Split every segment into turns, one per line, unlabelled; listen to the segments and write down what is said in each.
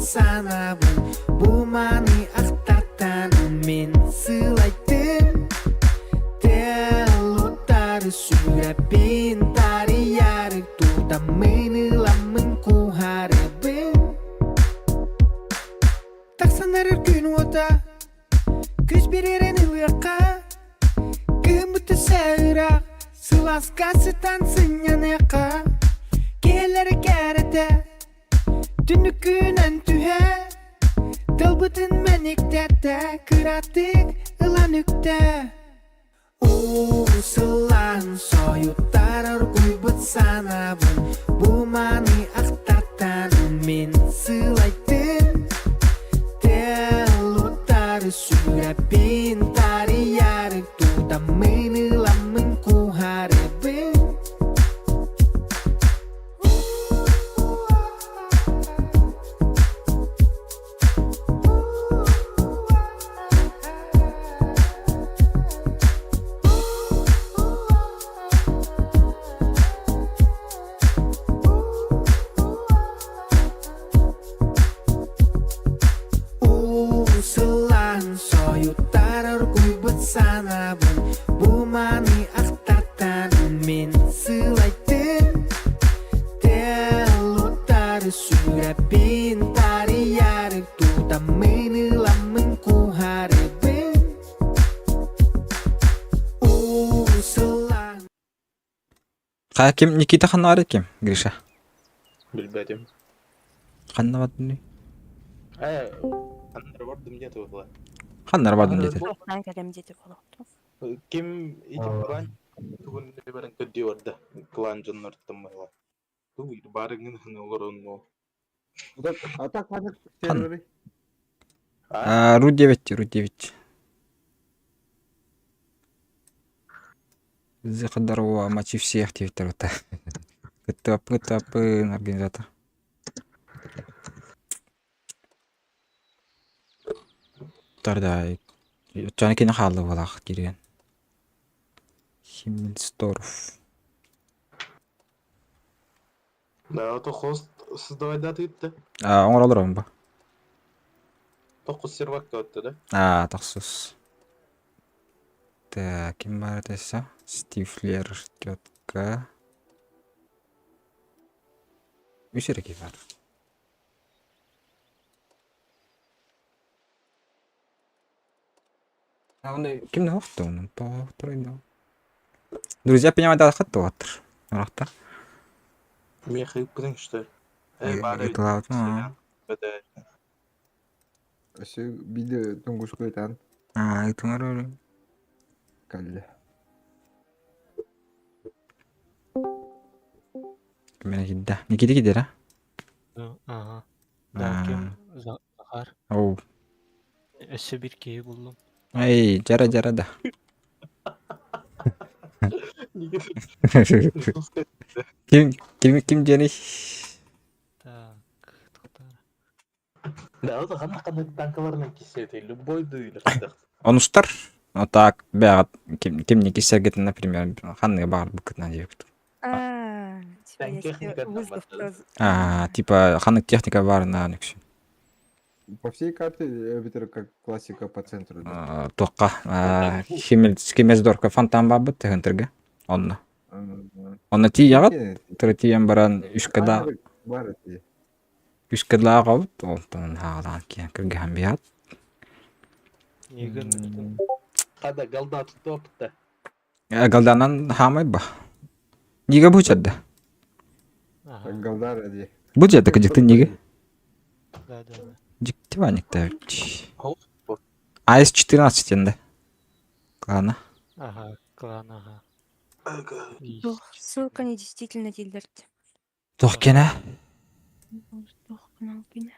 санаабын Бу маны ахтартан мин сылайдым Телутары сүрэппин тарыйары Тутаммын ыламмын куһарыбын Тахсан эрэр күн уота Күс биэрэн ылыахха Кыһыммыт өссө ыраах Сылааска сытан сынньаныахха Киһилэри кээрэтэ Түннүккүнэн түһэ Тылбытын мэниктэтэ Кыратык ылан үктэ Уу сыллаан сойуттар оргуйбут санаабын Бу маны ахтартан мин сылайдым Телутары сүрэппин тарыйары Тутаммын ыламмын куһарыбын Уу сылаан сойуттар оргуйбут санаабын Бу маны ахтартан мин сылайдым Телутары сүрэппин тарыйары Тутаммын ыламмын куһарыбын Уу сылаан
Хайа ким Никита ханна ким Гриша?
Билбэтим.
Ханна бардын?
Э, ханнары бардым диэти буолла.
Ханнары бардым диэтэ.
Туохтаан кэлэм диэти болохтум.
Ким ити клан тугун баран көрдүү барда. Клан дьоннортон буолла. Ту барыгын олорон
А так ханнык сервери?
Ру 9, Ру 9. Зыхадарова мочи всех диэбиттэр ота. Кыттыаппын кыттыаппын организатор. Тарда оччону кини хаалла буолаах киирэн. Химмельсторф.
Да, то хост создавайдатыытта.
А, оҥоролор бу.
Тоххус сервакка отта да?
А, тохсус. Так, ким баар этэ Стифлер тетка. Үс эрэ киһи баар. А оны ким да оны тоҕо Друзья понимают туаттыр. Орохтор.
Миэхэ ыыппытыҥ что? Э, баар эбит.
Ыытылаабытым.
Өссө биир тунгуску ытан
Аа, ытыңар өрө.
кэллэ.
Кимene кидда. Никита кидера?
Ага. Да, ким Захар.
Оу.
Өссө бир киһи буллум.
Ай, жара жара да. Ким ким ким диэний?
Так, тоқтар.
Да, это ханна ханна танкаларынан кисетей, любой или хайдах.
Онустар. Ну так, бэҕэт ким ким не киссэргитин, например, ханныга баҕар буккытынан диэбит.
А, типа я тебе
Техника
вызов просто.
А, типа ханнык техника баарына үксүн.
По всей карте эбитер как классика по центру. да?
Туохха Химельсдорфка фонтан баабыт тыһынтырга. Онно. Онно тиийэҕит, тыры тиийэн баран үскада
Бар эти.
үскадлаах обут, онтон хаалаан киэн кыргыһан биһат.
Егор
Хада голда туттуопта.
Галданан хаамай ба. Нига бу чадда.
Ага.
Голдар эди.
Бу жадда кыжыктын нига.
Да, да, да.
Дьикти ваникта. АС-14 тенде. Клана.
Ага, клан, ага.
Туох, ссылка не действительно дииллэрт.
Туох кэнэ?
Туох канал кинэ.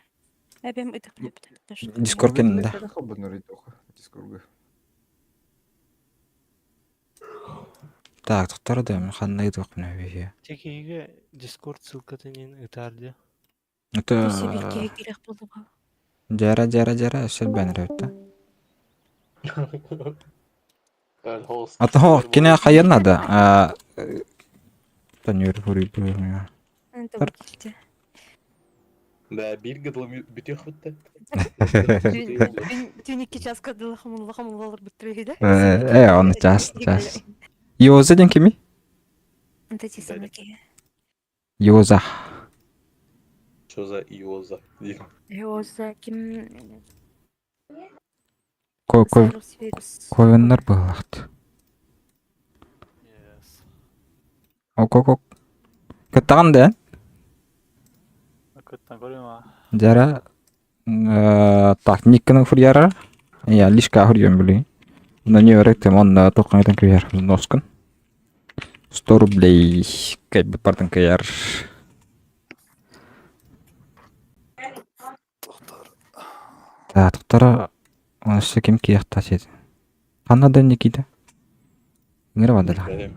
Эбэм ытык
Дискорд кэннэ.
Дискордга.
Так, тохтор да ханна ыытыахпын эбиһиэ.
Текиһигэ Discord ссылкатын ытаар дьэ.
Это
Өссө бир киһи киирэх буолуга.
Дьара дьара дьара өссө элбээн эрэбит да. А то кине хайан надо. А Танюр хури
Anta бу килте.
Да, бииргэ дылы бүтүөхпүт да.
Түүн 2 часка дылы хомулла хомулла олорбуттар үһү да.
Э, оны час, час. Йоза диэн кими?
Это те самые киһи.
Йоза.
Что за Иоза?
Йоза ким
Ковеннар быһылаахт. Ок-ок-ок. Кыттаҕын да?
Кыттан көрүм а.
Дьара так Никканы фурьяра. Я лишка фурьем билигин. Но не өрөктем онно тоққаңытан күйер носкун. 100 рублей кайбыт бартын кыйар. Таатыктара өссө ким киэхтаа сиэтин. Ханна да Никита? Ыҥыра бардылар.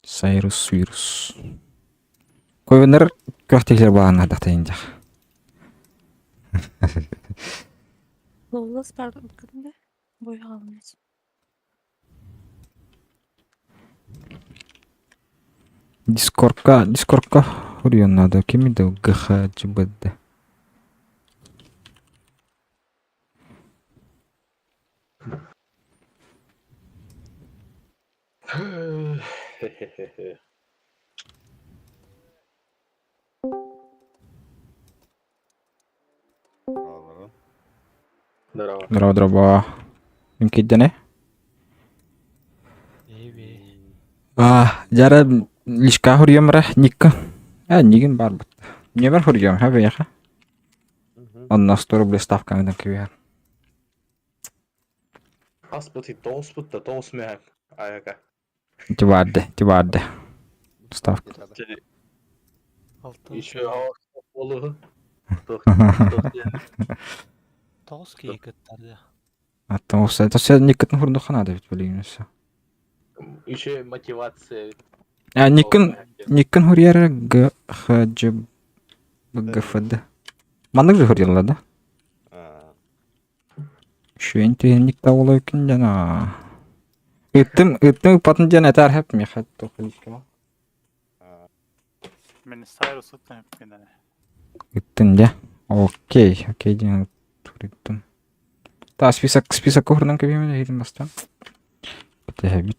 Сайрус вирус. Көбүнэр күрэхтэһиилэр бааннаардахтайын дьах.
Лоллас бар да бойгалымыз.
Дискордка, Дискордка хуруйан надо. Кими да ГХ ЧБД.
Здорово.
Здорово, здорово. Им киддене? А, жара лишка хуруйам ра Никка. А, нигин бар бут. Не бар хуруйам, ха бияха. Онно 100 рублей ставканы күйер.
Хас бут тоғыз бут да тоғыз мөһәк. Аяка.
Тибарды, тибарды. Ставка.
Еще олуһу.
Тоғыз киһи кыттарды.
Аттан офсайд. Тосе Никкытын хурдухан ада бит билигин өссө.
Еще мотивация.
А, Никкын Никкын хурьяра Г Х Ж Б Г Ф Д. Маннык же хурьялла да? Шүен түйенник таволой күн жана. Ыттым, ыттым ыппатын диэн этээр хэп миэхэ тухлишка.
Мен Сайрус ыттан эппинэ.
Ыттын дьэ. Окей, окей диэн туриттым. Та список список кухрунан кэбиэмэ иһитин бастаан. Бүтэһэбит.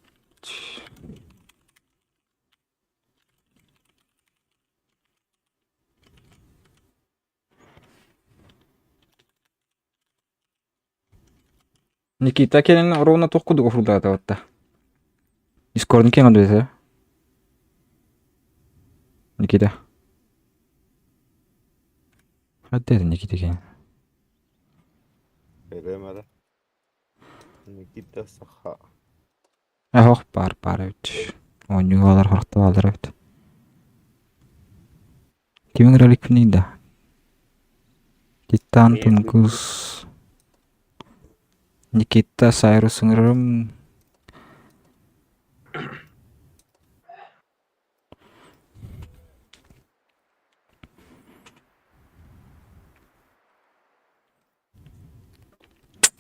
Никита кэлин ровно туох курдук уһурдаата Дискордун киэҥ этэ Никита Хайда этэ Никита киэҥ
Көрүөм эрэ. Никита Саха.
Оһох баар баар эбит. Оонньуулар хорохтоолор эбит. Ким ыҥыра иликпиний да? Титан Тунгус Никита Сайрус ыҥырарым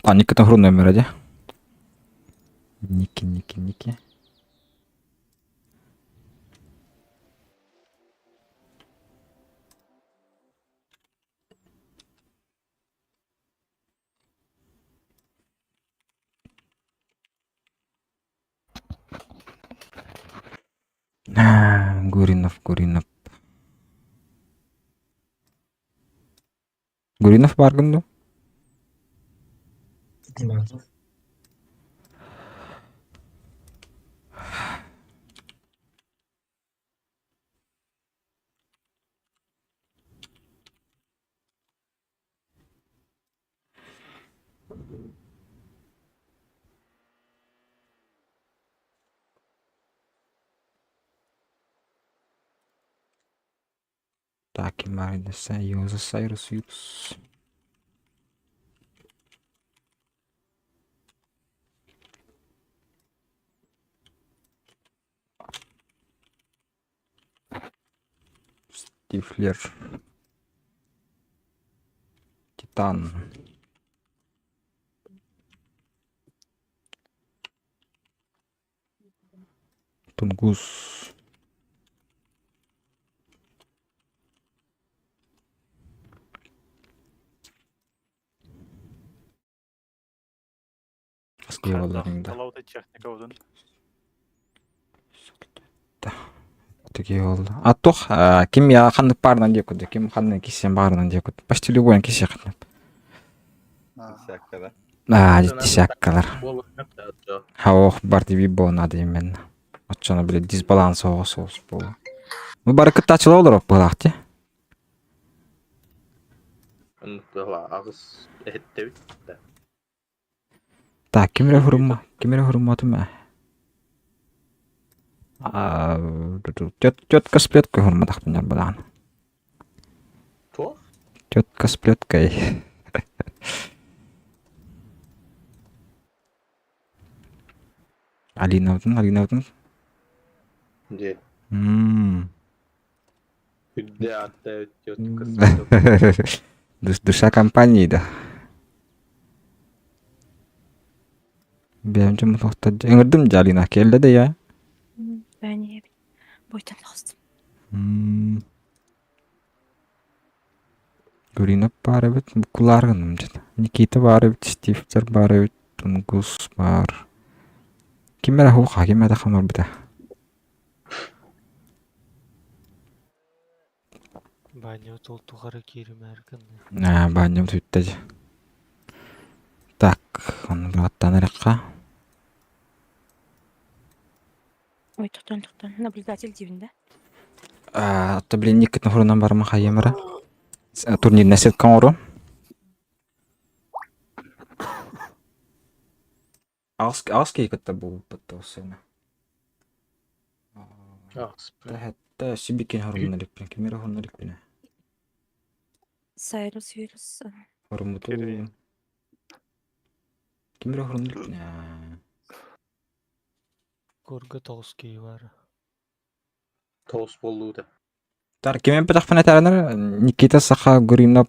А, Никита Гру номера, де? Ники, Ники, Ники. Гуринов, Гуринов. Гуринов бааргын дуо? Так, Кимаридеса, Йоза Сайрус Юкс. Стифлер. Титан. Тунгус. А туох ким я ханнык баарынан диэк курдук, ким ханнык киссен баарынан диэк курдук. Почти любой киси ханнык.
Десяткалар.
Аа, десяткалар. Хаох бар диби буолна именно. Оччоно били дисбаланс оҕо соус буолу. Бу бары кыттааччылар олорор буолаах ти.
Аҕыс эһэттэбит да.
Так, ким эрэ хурумма, ким эрэ хурумматым ээ. Тетка с плеткой хурумматахпын дьарбадаҕын.
Туох?
Тетка с плеткой. Алинабытын, Алинабытын.
Дьэ.
Мм.
Үрдэ атта тетка с плеткой.
Душа компании да. Бэйэм дьоммут Ыҥырдым дьэ Алина, кэллэ да я.
Бэйэни бойтон таҕыстым.
Гуринов баар эбит, буккулаар гынным дьэ. Никита баар эбит, Стивтер баар эбит, Тунгус баар. Ким эрэ хуха, ким эрэ хамарбыта.
Баанньабыт ол тухары кииримээр гынна.
Аа, баанньам сүттэ дьэ. Так, ону быраттан эрэххэ.
Ой, тохтон, тохтон. Наблюдатель диибин да?
Аа, отто блин, Никитин хурунан барма хайымара. Турнирная сетка оҥору. Аҕыс аҕыс киһи кытта буолбут сыана.
Аҕыс.
Тэһэттэ сибикин хорунна иликпин. Ким эрэ хорунна иликпинэ.
Сайрус вирус.
Хоруммуту.
Кирилл.
Ким эрэ хорунна иликпинэ.
Курга тоҕус киһи баар.
Тоҕус буоллуута.
Тар ким эппэтэхпинэ этэринэр Никита Саха Гуринов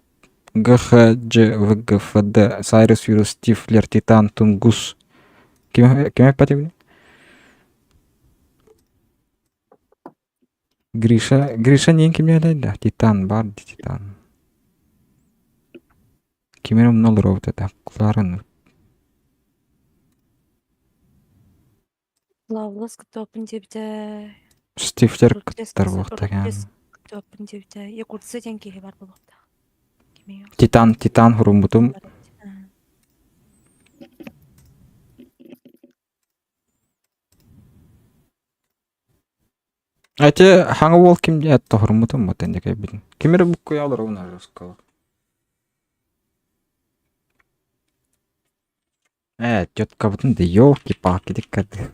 ГХДЖ ВГФД Сайрус Вирус Тифлер Титан Тунгус Ким ким эппэтибин? Гриша Гриша диэн кимнээтэй да? Титан бар ди Титан. Ким эрэ умна олоробут этэ. Кулаарын
Лавлас кытыаппын диэбитэ.
Стивтер кыттар буолуохтаах.
Кытыаппын диэбитэ. Якутса диэн киһи бар буолуохтаах.
Титан Титан хуруммутум. Эти хаҥа уол ким диэт тоһуруммутум бу тэнде кэйбитин. Ким эрэ буккуйа олоробун арыскала. Ээ, теткабытын да ёлки-палки диккарды.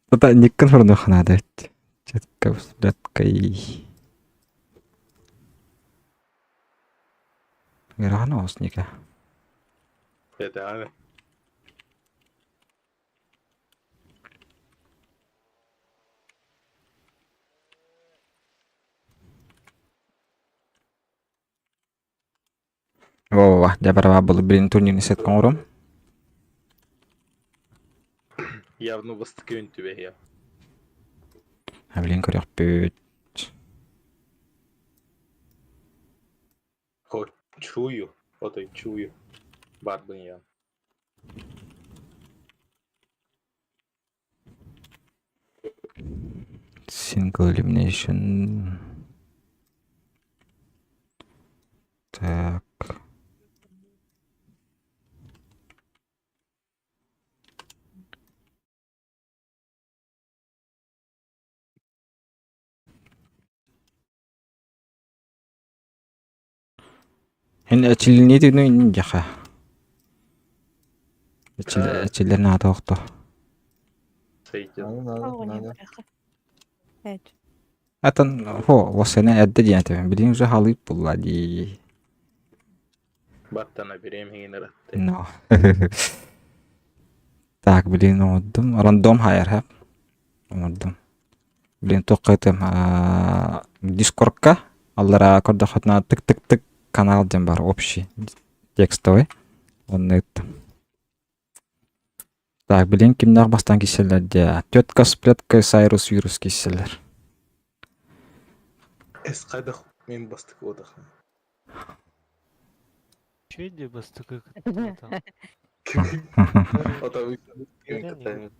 Тута никкын хорунуох наада эбит. Тетка теткай. Ыарахан оҕус Ника.
Этэҕэ
Во-во, дьэ барабаа былыр билин турнирный сетка оҥорум.
Явно бастакы үнтүбэһиэ.
А билин көрүөхпүт.
Хо чую, отой чую. Барбын я.
Single elimination. Так. Эн эчилинии түнүн дьаха. Эчиллэр наада охто.
Сойдет.
Надо, надо, надо.
Evet.
Атын хо осена эрдэ диэн этэбин. Билигин уже халыып булла дии.
Баттана берем хигин
No. Так, билигин оҥордум. Рандом хайар хэп. Оҥордум. Блин, туохха этим Дискордка аллараа көрдөххүтүнэ тык-тык-тык канал диэн бар общий текстовый. Онно ыыттым. Так, билин кимнээх бастаан киирсэллэр диэ. Тетка с плеткой Сайрус Вирус киирсэллэр.
Эс хайдах мин бастакы отах.
Чүй дии бастакы кыттыбатах.
Ото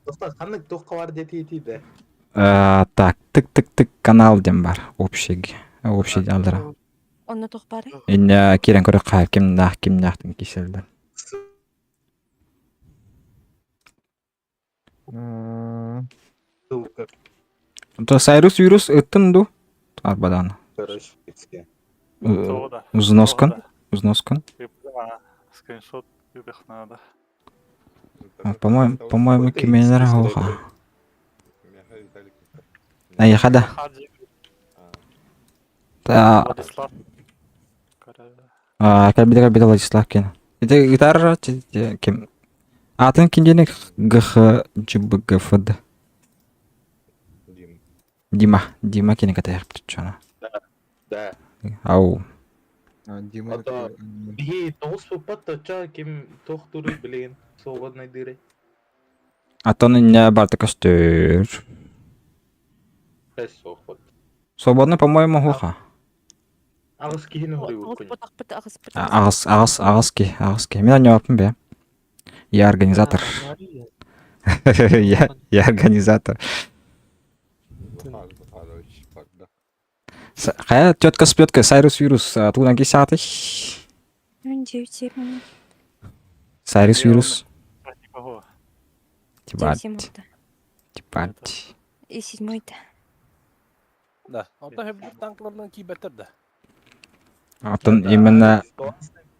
Достар, ханнык туохха бар диэтии да.
Так, тык-тык-тык канал диэн бар. Общий. Общий аллара.
Онно туох баарый?
Иннэ киирэн көрөххө кимнээх кимнээхтин киирсэллэр.
Ссылка.
То Сайрус Вирус ыттын ду? Арбадан.
Короче,
Узноскан? Узноскан?
Скриншот их надо.
По-моему, по-моему, кимелер оха. Айха да. Та
Владислав.
кэлбитэ кэлбитэ Владислав кин. Ити гитара ким Атын ким ГХ ДЖБГФД. Дима. Дима кини катайахпыт чона.
Да.
Ау.
Дима
Ото биһи тоҕус пуппат точа ким туох туруй билигин свободный дыры.
Аттан инне барта көстөр.
Эс суохпут.
Свободный, по-моему, хуха.
Аҕыс киһини хоруйбуккун.
Аҕыс, аҕыс, аҕыс ки, аҕыс ки. Мин анньааппын бе. Я организатор. Я организатор. Хайа тетка с плеткой Сайрус Вирус тугунан кисаатый? Сайрус Вирус. Типа. Типа.
И седьмой-то.
Да. Онтон хэбдир танкларынан киибэттэр да.
Оттон именно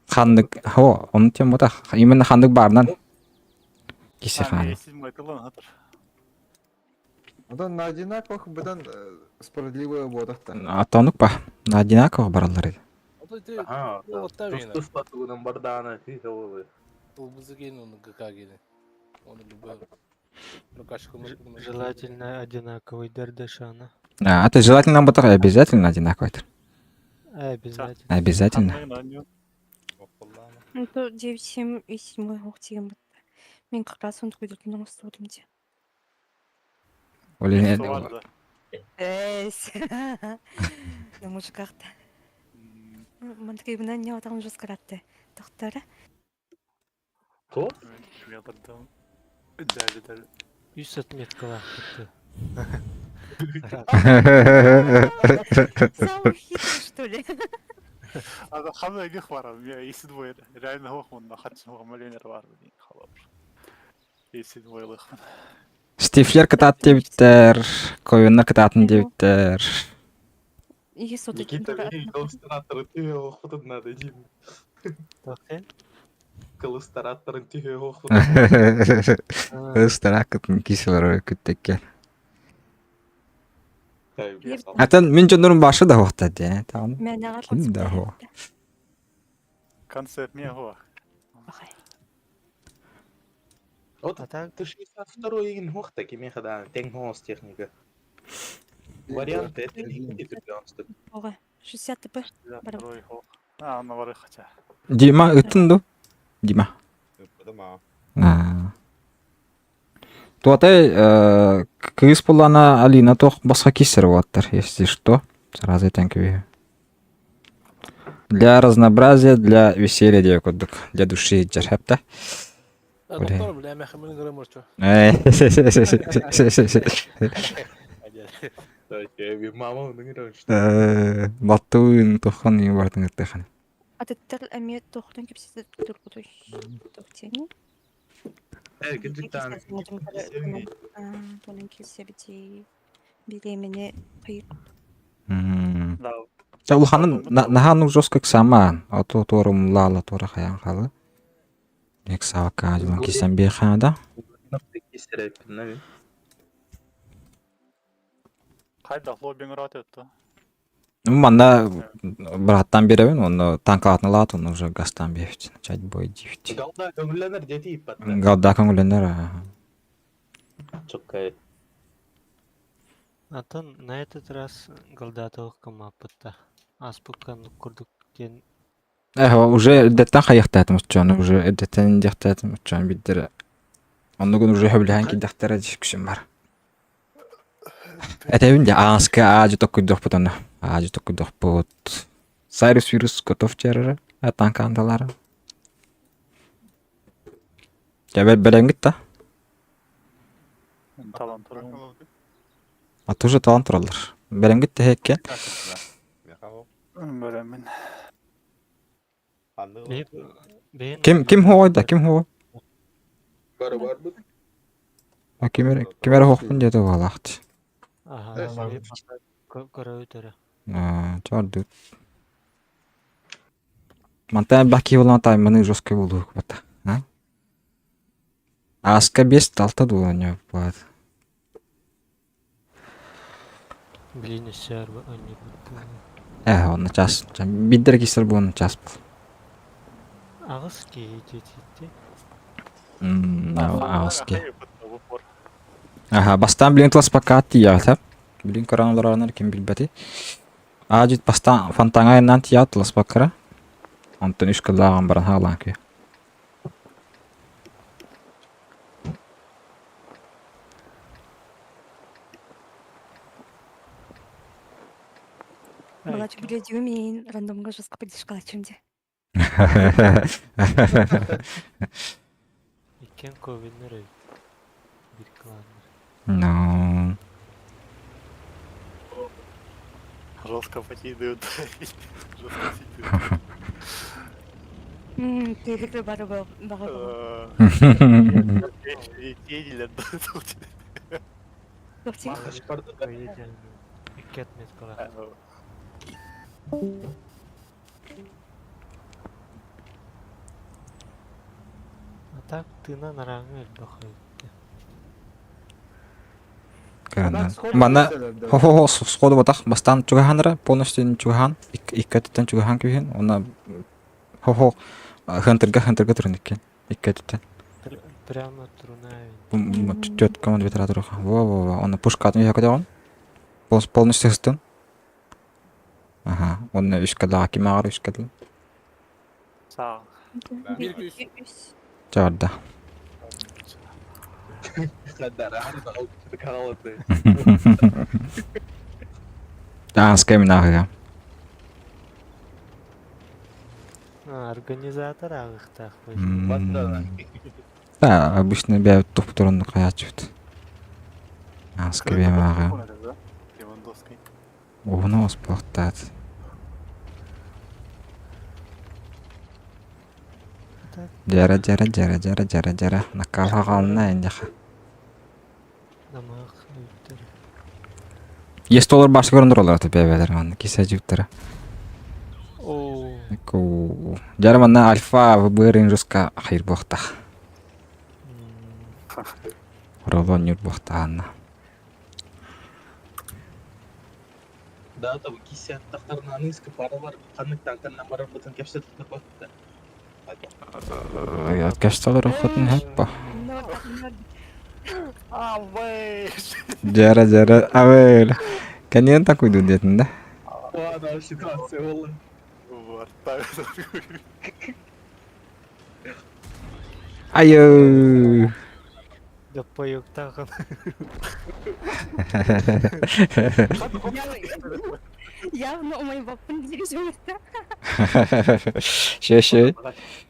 ханнык хо он тем вот именно ханнык барынан киси хаан.
Оттон на одинаковых быдан справедливая буотахта.
Оттонук па на одинаковых бараллар.
Ага. Тус-туспа тугунан бардаана тыы
Желательно одинаковый дердешана.
А, это желательно бы обязательно одинаковый.
Обязательно.
Обязательно.
Ну, то 9, 7 и 7 ох тиген бытта. Мен как раз он куйдуртун оңостубутум дии.
Блин,
Эс. На мужиках-то. Мантыкайбынан не отағын жоспарлатты. Тохтора.
То?
Үс отметкалаах
Самый хитрый, что ли?
Ханна их вара, если двое реально хохмон, хатчын миллионер бар, халап. Если двое лых.
Стифлер кытаат диэбиттэр, Ковеннар кытаатын диэбиттэр.
Никита, коллустраторы түһэ охотун надо дим. Коллустраторын түһэ охотун.
Ыстаракытын кисилер күттекке. Атын мин дьоннорум башы да хуохта дии. Ким да хуох.
Концепт не хуох.
Вот ты 62 игин хуохта кимиэхэ даҕаны тэҥ хоос техника. Варианты это не
60 ТП.
А, на вары хотя.
Дима ыттын ду? Дима. Туатай кыыс буллана Алина туох босхо киссер уоттар, если что. Сразу этэн кэбиһэ. Для разнообразия, для веселья диэ курдук, для души дьэрхэптэ.
Доктор, бля, мехамын гырымырчу.
Баттуын тохон иң бартын ыттыхан.
Атыттар эмиэ тохтон кэпсэтэ турбутуй. Тохтени. Тонун килсебити бириэмини кыйык.
Та улаханын наһаа жестко ыксаамаан. Ото туорумлаала туора хайан халы. Ыксаабакка дьулан кисэн биэхэ да.
Хайдах лоббиң рат этті.
Манна быраттан беребин, онно танкалатын ылаат, онно уже газтан биэбит. Чать бой диэбит.
Галда көҥүллэнэр дьэти иппатта.
Галда көҥүллэнэр.
Чоккай.
Атын на этот раз голдатылық кымаппытта. Аспыккан курдук диэн
Э, уже эрдэттэн хайыахтаатым оччону, уже эрдэттэн диэхтаатым оччону биддere. Оннугун уже хөбүлэһэн киирдэхтэрэ дьиксин бар. Этэбин дьэ ааска аадьы токкуйдуохпут онно. Аадьы токкуйдуохпут. Сайрус вирус готов дьарара, танкаандалара. Дьэ бэлэмҥит да?
Талан туран.
А тоже талан тураллар. Бэлэмҥит тэһэккэ.
Бэлэммин.
Ким ким хоҕойда? Ким хоҕой?
Бары барбыт.
А ким эрэ ким эрэ хоохпун диэтэ буолаахт.
Аха, көрөбүт эрэ.
Аа, чордут. Мантан элбэх киһи буолан тайманы жесткий буолуох бата. А? Ааска биэс алта дуу оонньообуппут.
Блин, өссө оонньуурбут
Ээ, онно час. Биирдэ эрэ киирсэр буолан час был.
Аҕыс киһи диэтиитти.
Аҕыс киһи. Аха, бастаан билин тыласпакка тиийэҕит Билин көрөн олоронор ким билбэти. Аадьыт бастаан фонтаҥа айаннаан тиийэҕит тыласпаккара. Онтон үс кыллааҕын баран хаалаан күйэ.
Балач биледигим иин рандомга жестко поддержкалачым де.
Иккен ковиннер эбит. Бир кланнар.
No.
Жестко покидают. Жестко сидят.
Тыһыты бары баҕа
Икки отметкалаах. А так тыынан араҥа элбэх эбит.
Манна хо-хо-хо сходу батах бастаан чугаһаанара полностью чугаһаан икки өттүттэн чугаһаан күүһүн уонна хо-хо хантырга хантырга турун икки икки өттүттэн
Прямо турунаевин.
Четко он ветра Во-во-во, он пушкатын үһэ көтөҕүн. Полностью сыстын. Аха, уонна үс кэллэҕэ ким ааҕар үс кэллин?
Саа.
Биир күүс.
Чаарда. Ааска мин ааҕыам.
Организатор ааҕыахтаах
Да, обычно бэйэбит тупторуннук хайааччыбыт. Ааска бэйэм ааҕыам. Уһуну оспуохтаат. Дьара дьара дьара дьара дьара дьара накаал хаална энньэхэ.
Намыһах эбиттэр.
Есть толор башка көрөн тураллар бэбэлэр манна кисе жиптара.
Оо.
Дьара манна альфа выбырын жестко хайыр буохтах. Ролон нюр буохтаанна.
Да, там кисе аттахтарына аныыска паралар ханнык танканнан барарбытын кэпсэтиттэр баттар.
Кэсталар охотун хэппа. Жара жара абел. Каньон такой диэтин да?
Ладно, ситуация буолла.
Айыы.
Доппойуктаахын.
Явно умайбаппын диир дьоҥҥо.
Ща ща.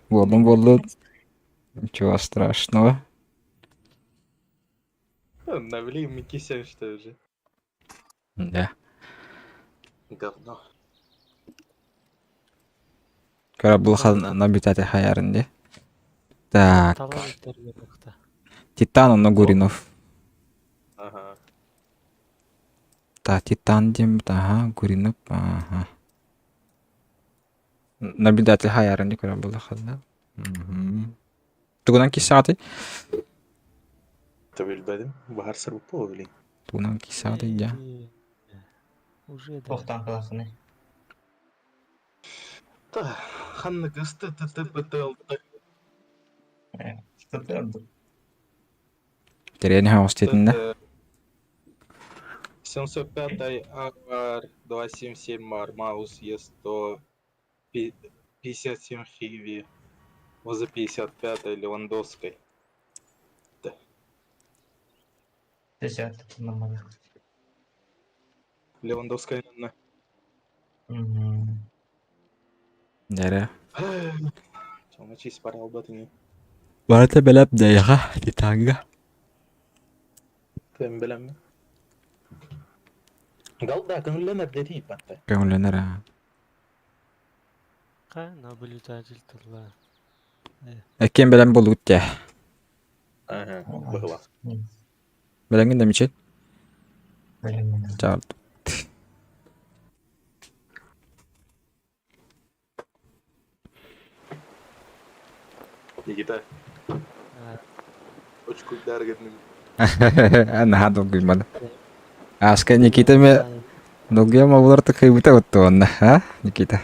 Буоллун буоллун. Ничего страшного.
Навели Микисян что же.
Да.
Говно.
Көрө набитати хаярын ди. Так.
Талан иттэргэ
Титан онно Гуринов.
Ага.
Так, Титан диэн ага, Гуринов, ага. Наблюдатель хаярын ди көрө булахадна. Тугунан кисааты?
Билбэтим. Баһар сырбыппа билин.
Тугунан кисааты дьа.
Уже да.
Туохтаан кылаахыный?
Та, ханнык ысты т т п т л т
Сытырдык.
Терени хаустетинде.
705 АР 277 Мар Маус Е157 Хиви возле 55 Левандовской.
Десятый нормально.
Левандовская на.
Мгм.
Дәрә.
Чоңа чис пара албат ини.
Барыта бэлэп дэйэҕэ титанга.
Тем билэммин. Галда көҥүллэнэр дэтии батта.
Көҥүллэнэр аа.
Ха, наблюдатель тылла.
Эккиэн бэлэм буолугут дии.
Ага, быһылаах.
Бэлэҥҥин да мичил?
Бэлэммин.
Чаал.
Никита, очкуйдар гынным.
Наһаа долгуймады. Ааска Никита ме долгуйам обулар кыйбыта оттуонна, а, Никита?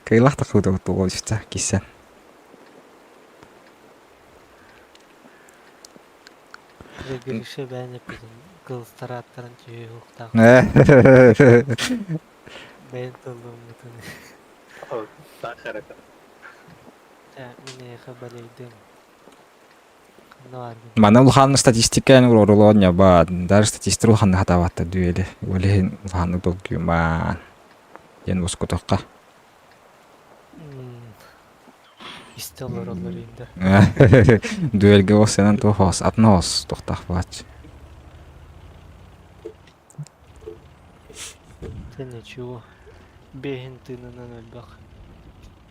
Кыйлах та кыйбыта оттуол кисэн.
Гриша бэйэн эппитин кылыстарааттарын түһүү уһуктаах. Бэйэн тыллыммытын.
Сахарата.
Мин эйиэхэ балейдым. Ханна бааргын?
Маны улахан статистика эн урорулуон ньаба, даже статистика улаханнык хатаабатта дүөли. Ол иһин улаханнык долгуйумаан диэн бускутухха.
Истэ олороллор инде.
Дуэльгэ ол сенен туох оос, атын оос туохтаах буолааччы.
Ты ничего. Бэһин тыынынан элбэх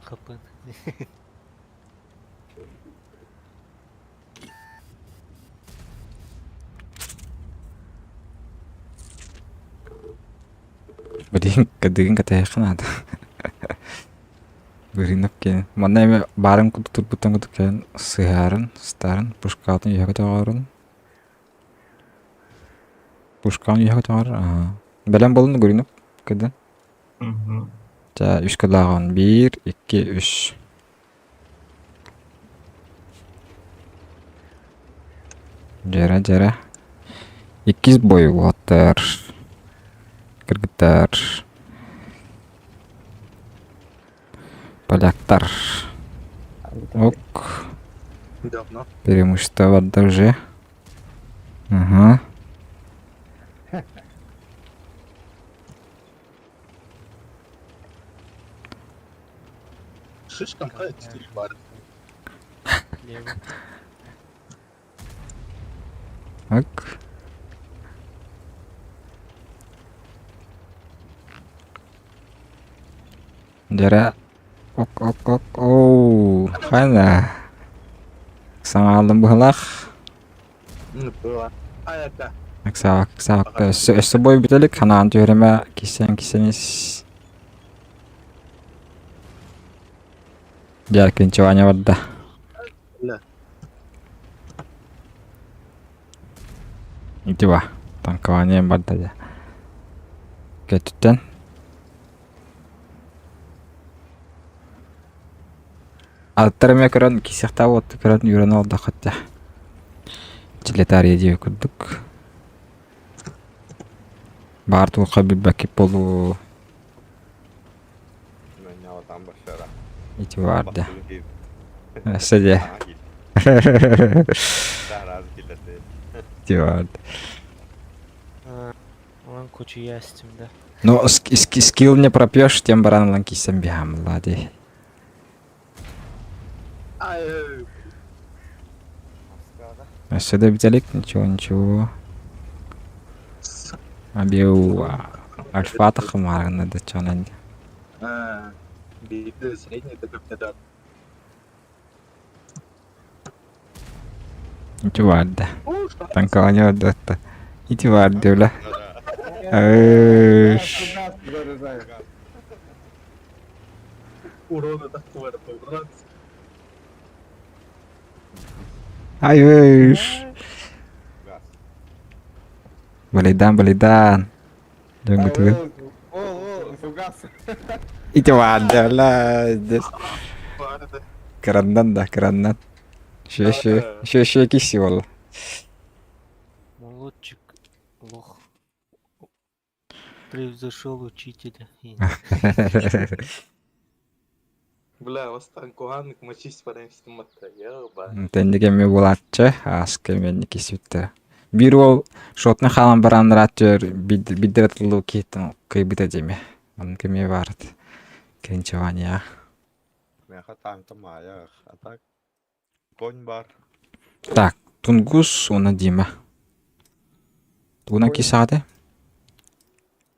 хапын.
Билигин кадыгын кэтэһиэххэ наада. Бырыынап киэн. Манна эмэ баарын курдук турбуттан курдук кэлэн сыһаарын, сытаарын, пушкаатын үөһэ көтөҕөрүн. Пушкаҕын үөһэ көтөҕөр, аа. Бэлэм буолун Гуринов кыды. Ча үс кылааҕын. Биир, икки, үс. Дьэрэ, дьэрэ. Иккис бой уолаттар, кыргыттар, поляктар. Ок.
Давно.
Преимущество барда уже. Ага.
Шишкам 4 бара.
Лево.
Ок. Дьэрэ ок ок ок оу хана саҥаалым быһылаах
Было. А это.
Ыксаабак ыксаабакка өссө өссө бой бүтэ илик ханаан түһэримэ киссэн киссэн ис Дьэ кинчеваня барда
Да.
Ити ба танкование барда дьэ Кэттүттэн Аттар эмиэ көрөн кисиэхтээх уотту көрөн үөрэн олордоххут дьэ. Дьилэтаарыйа диэбит курдук. Баар туохха билбэккит буолуо. Ити баар да. Өссө дьэ. Ити баар.
Онон кучуйа истим да.
Ну, скилл не пропьешь, тем баран ылан киссен биһаамыллаа дии. Өссө да бүтэлик, ничего, ничего. Абиу альфа тахымаарына да чонан.
Биирдэ средний да көптөдө.
Ити баарда. Танкование барда. Ити баар диэбилэ. Эш.
Урона такого брат.
Ай эш. Балайдаан, балайдаан. Дьоҥҥутугар. Ити баар диэбилэ. Кыраннан да, кыраннан. Шө шө шө шө киси ол.
Молодчик лох превзошел учителя.
Бля, бастаан куһааннык мочись баран истим матта. Ёба.
Тэнник эми булааччы, ааска эми кисүттэ. Биир уол шотны хаалан баран ырааччы биддер атыллуу киһиттэн кыйбыта дьиме. Онно кэмиэ баарыт. Кринчевания.
Миэхэ танка маайах, а так конь бар.
Так, Тунгус уонна Дима. Тугунан киисаҕытай?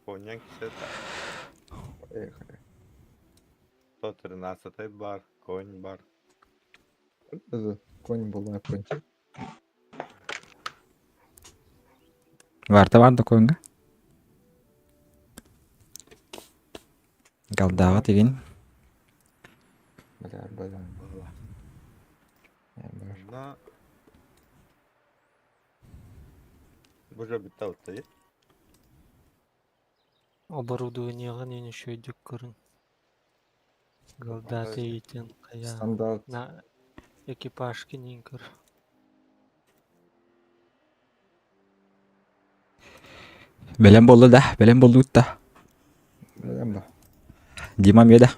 Коньяк кисета.
Поехали.
113 бар, конь бар.
Это Конь была, конь.
Варта бар да коньга. Галдаҕа тигин.
Бля, бля, была. Я бар.
На... Боже, битал ты.
Оборудованиеҕын иһин үчүгэйдик көрүн. Голдаты иитин хайаан.
Стандарт.
На экипажкин иһин көр.
Бэлэм буолла да, бэлэм буоллубут да.
Бэлэм ба.
Дима эмиэ да.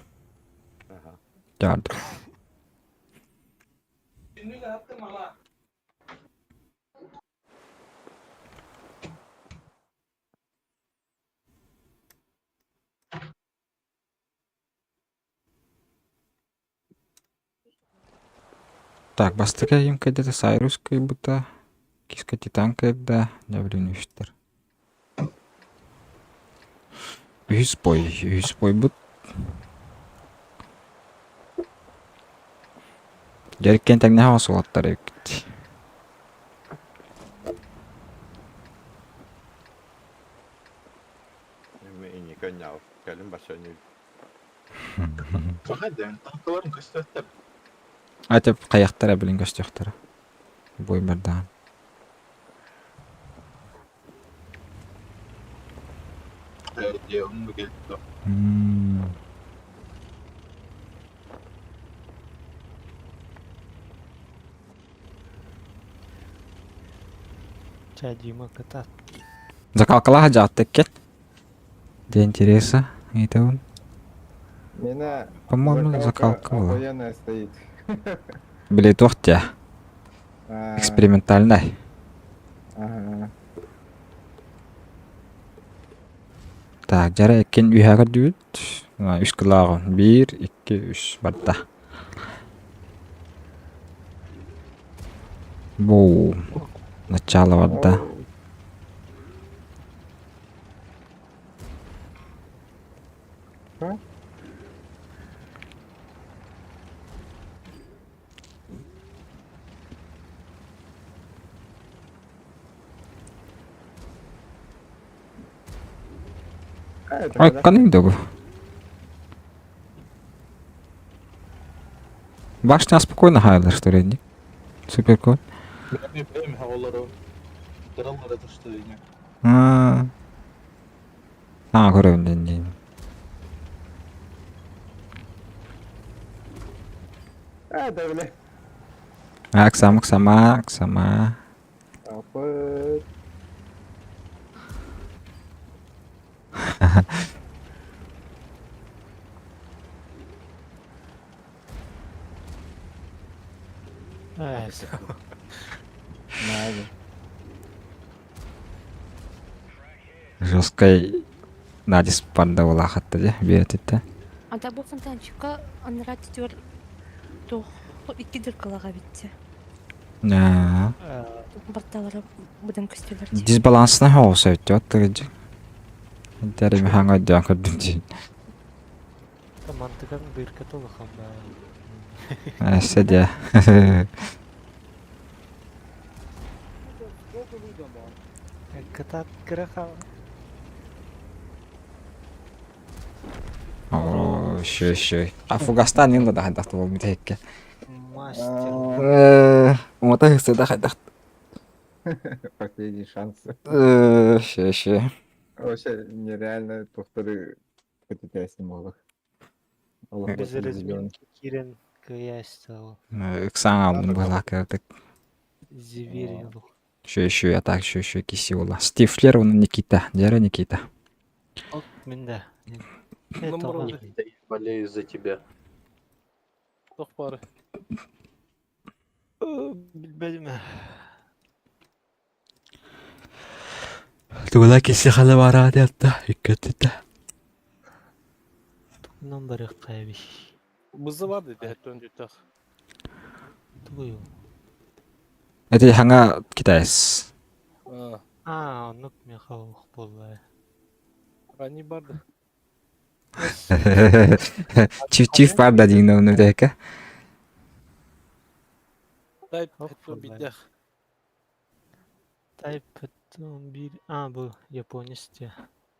Ага.
Дьаардым. Так, бастакы им кайдата Сайрус кыйбыта, Киска Титан кайда, дьэ үстэр. Үһүс бой, үһүс бойбут. Дьэриккэн тэҥнэһэ охсуоттар эбит.
Эми инники ньау. Кэлин башаню.
Хахайда, танкаларын көстөттөр.
Атып каяктара билин көстүөхтөрө. Бой бардаан.
Диye onu geldi.
М.
Ча Дима кытаат.
Закалкалаха жааттыккет. Для интереса. Это он.
Меня
По-моему, закалка была.
охуенная стоит.
Били туох те.
А,
Экспериментальный.
Ага.
Так, жара эккен үһәгә дүүт. Үс кылааҕын. Биир, икки, үс барда. Бу. Начало барда.
Оу. А? А, это
Ой,
когда?
канын догу. Башня спокойно хайлар, что ли, Супер кот.
Benim benim havaları. Darallara taştı yine.
А. А, көрөбүн ден
А, да, бля.
Аксама, аксама, аксама.
Апы.
Ээ,
Надо.
Жесткой надис панда була хатта же биэтитте.
Ата бу фонтанчикка анара түтүөр туох икки дыркалаға битте.
Аа.
Барталара быдан көстөлөр дии.
Дисбалансына хоос өттө оттыгыжы. Дәрі механга дьон көрдүм дии.
Мантыган бырка толухан баа.
Эссе дьэ.
Кытаат кыра хаал.
Оо, шö шö. А фугастан нин да хайдах туол мүтэкке.
Мастер.
Э, ота хысты да хайдах.
Последний шанс.
Э, шö шö.
Вообще нереально повторы КТТ снимал.
Без разминки кирен кыястал.
Ыксаң алдым была кырдык.
Зиверил.
Шö шö, а так шö шö киси ола. Стифлер оны Никита. Дәрі Никита.
Ок, минде.
Номер
Это
Никита, я болею за тебя.
Туох баар.
Билбедим.
Тугула киси хала бараа диэтта, иккеттитэ.
Тугунан барыахха эбий.
Бызы бар dedi хэттэн бүтэх.
Тугуй ол?
Эти хаҥа китаец.
Аа,
Аа, оннук миэхэ ох буолла ээ.
Они барды.
Чиф-чиф бар да диин оны тэкэ.
Тайп
Ох
хэттэн
буолла.
бүтэх.
Type 11 А бу японец дии.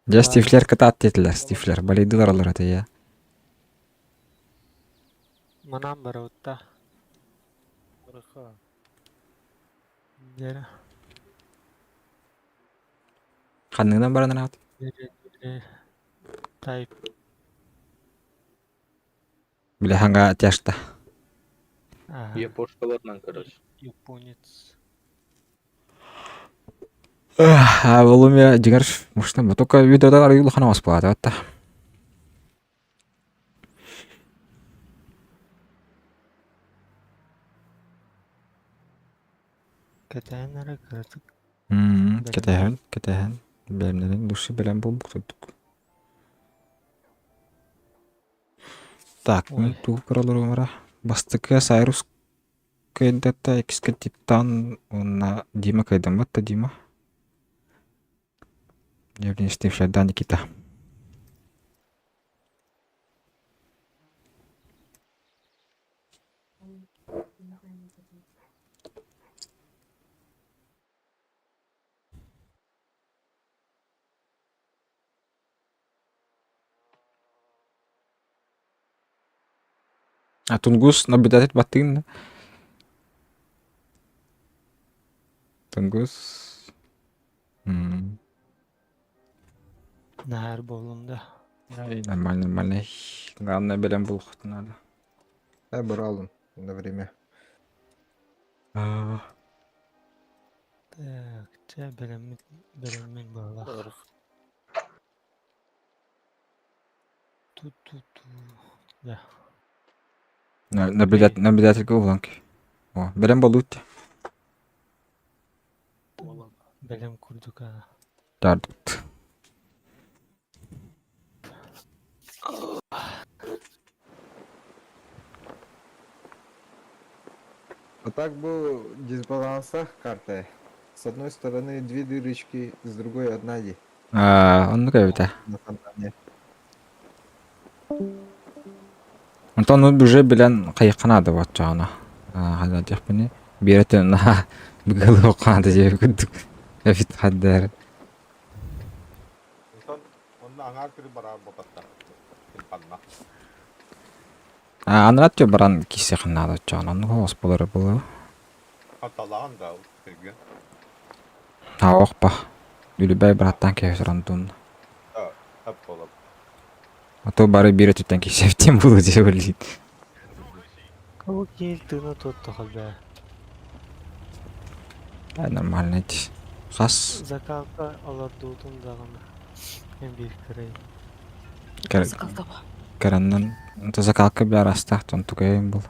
Дьэ Стифлер кытаат диэтилэр, Стифлер. Балыйдылар олор этэ я.
Манан барабытта.
Барыха.
Дьэрэ.
Ханныгынан баран араат?
Дьэрэ дьэрэ. Type
Бile ханга тяжта.
А,
Япошкаларынан, короче.
японец.
А волумя дигар мушна только видеода арыйыл хана оспаата атта.
Кэтээн эрэ кыратык
Мм,
бэлэм.
кэтэһэн, кэтэһэн. Бэлэмнэнэн души бэлэм буолбуктурдук. Так,
Ой.
мен тугу көрөлөрүм Бастакы Сайрус кыайдата, иккискэ Титан уонна Дима кыайдаммат да Дима. Евгений Стившайда Никита. А Тунгус наблюдатель баттыгын да? Тунгус. М.
Наар буоллум да.
Нормально, нормально. Главное, бэлэм буолуохтун надо.
Я брал он на время.
А,
Так, чэ бэлэммит бэлэммин буоллах.
Барых.
Ту-ту-ту. Да.
Наблюдатель, наблюдательга уһулан О, бэлэм буолуут.
Бэлэм курдук аа.
Тардыбыт.
А так был дисбалансах карта. С одной стороны две дырочки, с другой одна ди
Аа, оннук эбитэ.
на фонтане.
Онтон ну уже билэн хайыхха наада буоччаҕына. Аа, диэхпиний биэрэтин наһаа быгыалыахха наада диэбит курдук эбит хардары.
Онтон онно аҥаар күрү бараар буолбаттар. Тимпанна.
Аа, анараа өттүгэр баран киирсиэххин наада оччоҕуна. Оннук оҕус буолара буолуо.
Хаталаан да сиргэ.
Аа, оох ба. Үлүбээй быраттаан кэбиһэр онтун.
Да, тап буолар.
А то бары биир өттүттэн киирсэбитин буолуо дии блин.
Ол киһи тыына туоттаха бээ.
Да, нормально дии. Хас
Закалка олордуутун даҕаны эн биир кырай.
Закалка ба.
Караннан закалка баар астаах тонтукайын был.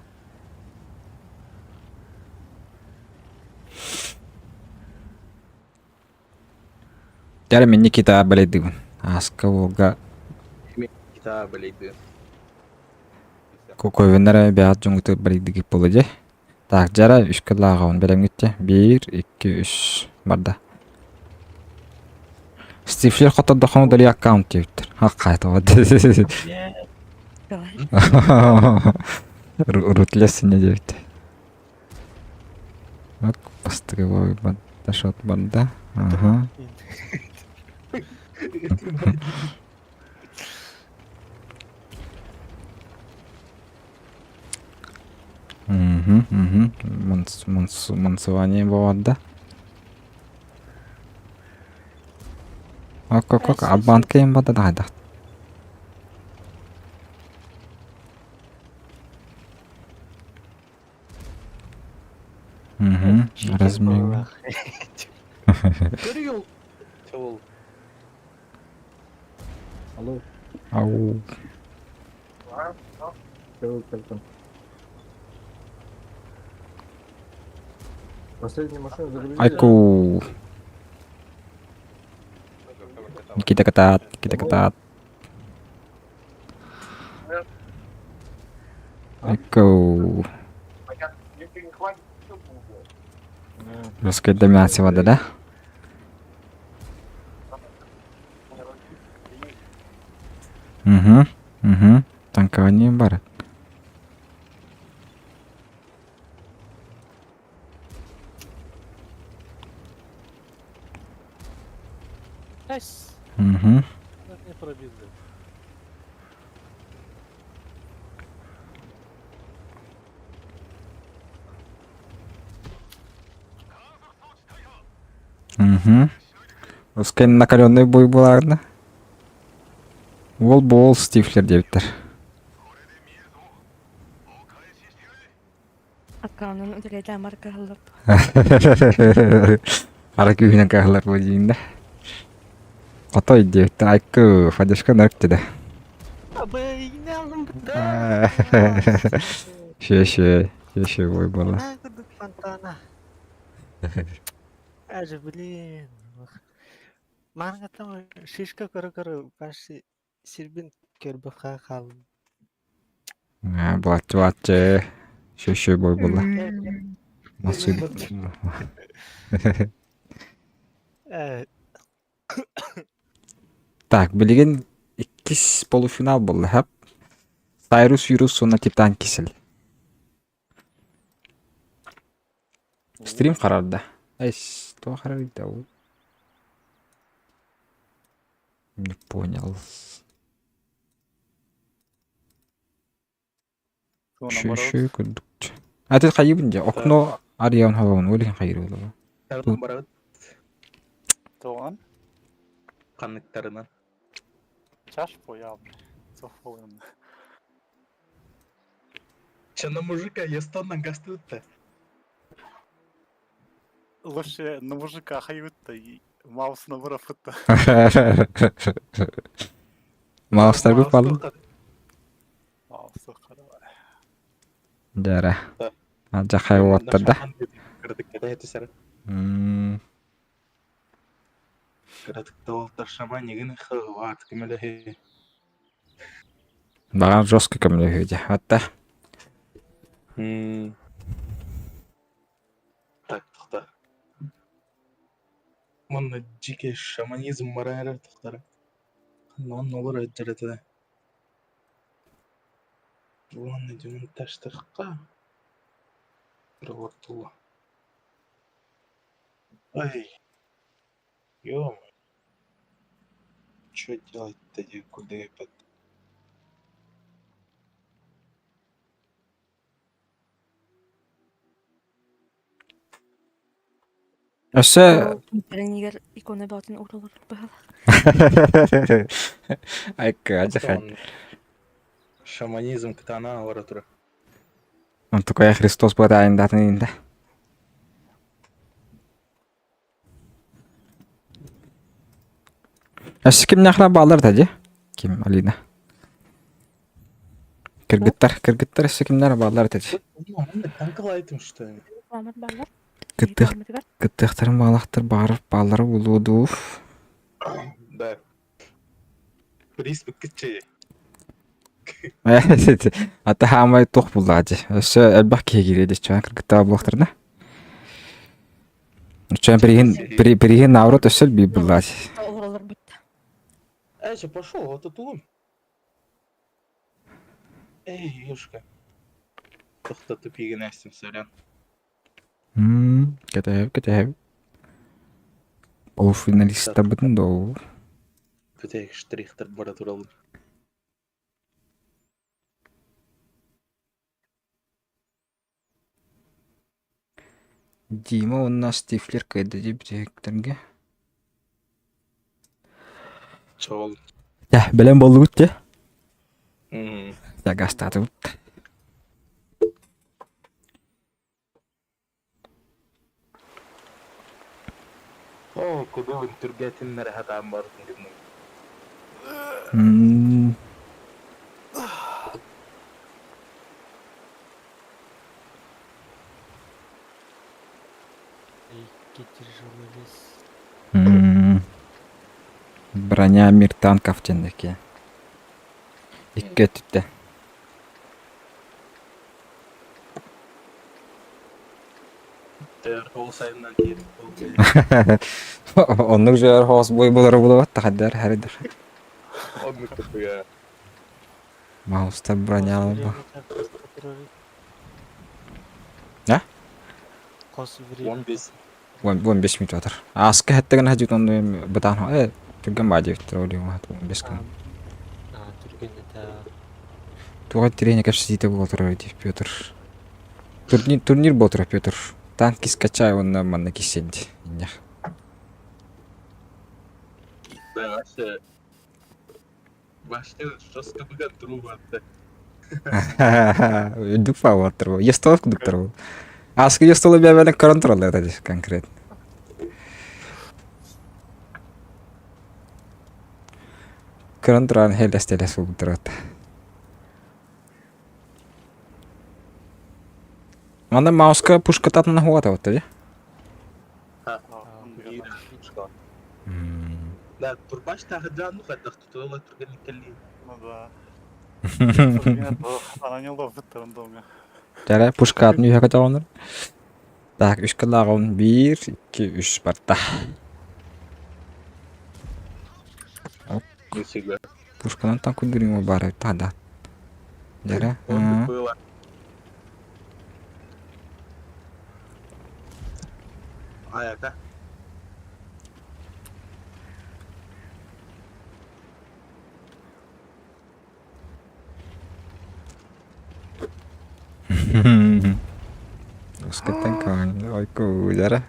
Дьэ мин Никита балайдыыбын. Ааска уолга
Никита балайдыы.
Кокойвеннара бэйэҕит дьоҥҥутугар балайдыгыт буолуо дии. Так, дьара үскэ лааҕабын бэлэмҥит дии. Биир, икки, үс барда. Стивлер хотордоххуна удали аккаунт диэбиттэр. Хаххаатаҕа
Давай.
Рутлес синэ диэбиттэр. Вот бастакы шот барда. Ага. Угу, угу. Мансование боварда. Ок, ок, ок. Абанка им бада да Угу. Размер.
Көрү Чавыл.
Алло,
Ау.
чё, как там? Последнюю машину загрузили?
Айку. Никита кытаат, Никита кытаат. Айкоу. Русская доминация да? Угу, угу. Танкование бар.
Эс!
Угу.
Не пробил.
Угу. Русская накаленный бой буолаарына. Уол буол Стифлер диэбиттэр.
Аккаунун үлэлээтэ амар кыһаллар.
Ара күүһүнэн кыһаллар бу диин да. Отой диэбиттэр. Айкы, фадешка нырк деді. Шө шө, шө шө бой буола.
Фонтана. Аже, блин. Манга там шишка көрө-көрө баш сирбин көрбөххө хааллым.
Буолаччы буолаччы. Шө шө бой буолла. Массы. Так, билигин иккис полуфинал буолла, хап. Сайрус Юрус уонна Титан Кисель. Стрим харарда. Эс, туох харарда ол? Не понял. Шү курдук. А ты хайыбын дьэ, окно арыйан холоон, ол иһин хайыр буолуо.
Тарынан барабыт.
Тоҕон?
Ханныктарынан.
Чаш поял. Софолын.
Че на мужика, я стоннан гастыытта.
Лучше на мужика хайытта и маусына бырапытта.
Маустарбыт балын.
Маусы карабай.
Дьара. Алдьархай уолаттар да.
Кыратык кэтэһэ түсэр.
М,
Кыратык да уолаттар шаман игин хыҕаат көмөлөһү.
Баҕар жестко көмөлөһүө дьэ. Атта.
Так, тохта. Манна дьике шаманизм бара эрэр тохтара. Онно олор өттөрөтө. Уонна дьонун таштахха. Работала. Ай, ё Что делать-то, куда я под...
Өссө
Тренигер икона бөҕөтүн уурулар быһалаах.
Айка, алдьархай.
Шаманизм кытаана олоро тура.
Онтукайа Христос быраайындаатын инде. Өссө кимнээхлэр бааллар да дии? Ким, Алина? Кыргыттар, кыргыттар өссө кимнэр бааллар этэ дии?
Танкалайтым что ли?
Баамар бааллар.
Кыттыах, кыттыахтарын баалахтар баҕарар бааллара буолуо дуу?
Да. Приз бүккүччэ.
Ата хаамай туох буллаҕа дии. Өссө элбэх киһи киириэ дии чугаан кыргыттар буолуохтарына. Чугаан приһин приһин наоборот өссө элбиир буллаҕа дии.
Олоролор бутта.
Эй, пошел, вот это он. Эй, Юшка. Тохто тупигин эстим, сорян.
Кэтэһэбит, кэтэһэбит. Полуфиналистарбытын доо.
Бүтэһик штрихтар бара тураллар.
Дима уонна Стифлер кыайда дии бүтэһиктэргэ.
Чоол.
Дьэ, бэлэм буоллугут дьэ.
Мм.
Дьэ, гастаатыбыт.
Оо, кудуун түргэтиннэрэ сатаан бардым гынным.
М,
Икки тяжелый лес.
м. Броня мир танков диэн Икки өттүттэн.
Ол сайыннан киирик
Оннук дьоҕор хоос бой болоро булабат тахаддар харыдар.
Оннук кытыга.
Маустар броня А?
Хос время.
15.
15 минут атар. Ааска хэттэгэн хажыт онну бытаан э түргэн баа диэбиттэр ол юм 15 күн.
Түргэн это
Туга тирение кэпсэтиитэ буола турар дии Петр. Турнир турнир буола турар Петр. Танк кискачай уонна манна киссен дии. Иннях.
Да, вообще. Вообще, жестко бүгін труба.
Үрдүк фаворттар бу. Естолов кудуктар бу. Аскы естолу бэбэлэн көрөн тураллар это конкретно. Көрөн туран хеллэстэлэс булбуттар Манна мауска пушка татына хуата вот да?
Да, турбаш тахыджан хайдах тутула түргенник кэлли.
Ну да. Она не ловит рандомно.
Дәрә пушка атын үйәкә табаныр. Так, үш кыллагын бир, икки, үш барда.
Нифига.
Пушканан танк күндүрүң бар тада. Дәрә.
Он было. Аяка.
Ускаттан каан ойку дәрә.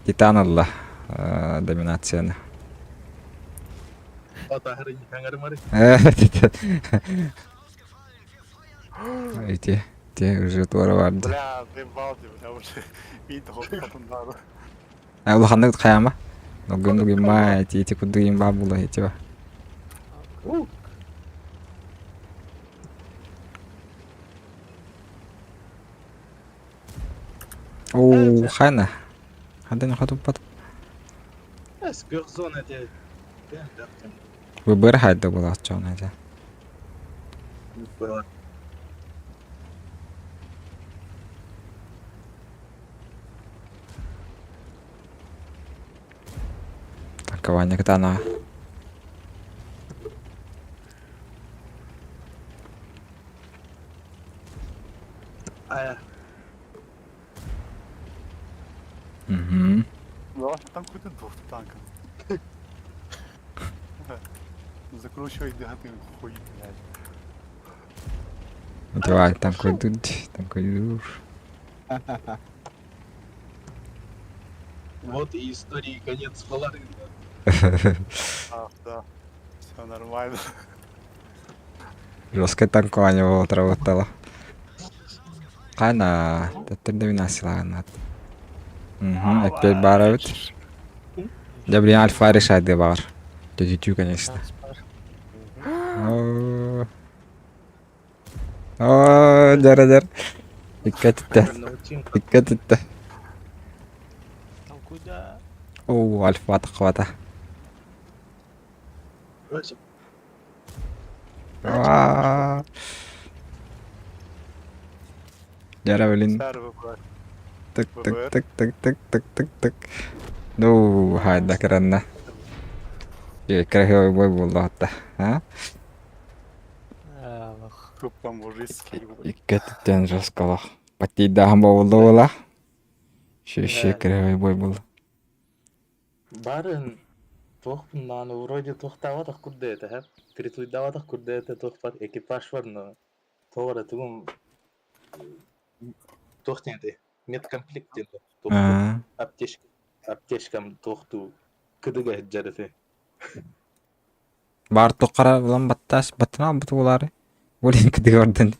Титан алла доминацияны.
Атахары хаңары мары.
Эти, те уже туара барды.
Бля, заебал ты, бля, уже видно, потом надо.
А улаханнык хайама. Ногын дугин эти эти кудугин ба була эти ба. Оо, хайна. Хандан хатуппат.
Скөрзон эти.
Выбор хайда була чон это.
Было.
Танкование катана.
Ая.
Угу.
Да, там какой-то двух танков. Закручивай негатив, хуй, блядь.
Давай, танкуй тут, танкуй
Вот и истории конец Фаларына.
А, да. Все нормально.
Жесткое танкование было отработало. Кайна, төттөр Угу, опять барабыт. Да блин, альфа решает бар. Тетю, конечно. О, О, дәр дәр. Dikkat etте. Dikkat etте.
Там куда?
О, альфа тақвата. Дәрә блин. Тык тык тык тык тык тык тык тык. Ну, хайда кыранна. Красивый бой был да. А?
Тупо мужицкий.
Иккеттен жестколох. Паттийдаһан буолла буола. Шеше красивый бой был.
Барын туох нааны вроде туохтаабатах курдуэта хэп. Критуйдаабатах курдуэта туохпат экипаж бар но тоҕо тугум туох диэн медкомплект диэн
Аа.
аптечка аптечкам туохтуу кыдыга сылдьар
Бар туққара булан баттас баттана буту булары. Болин кыдыга орден.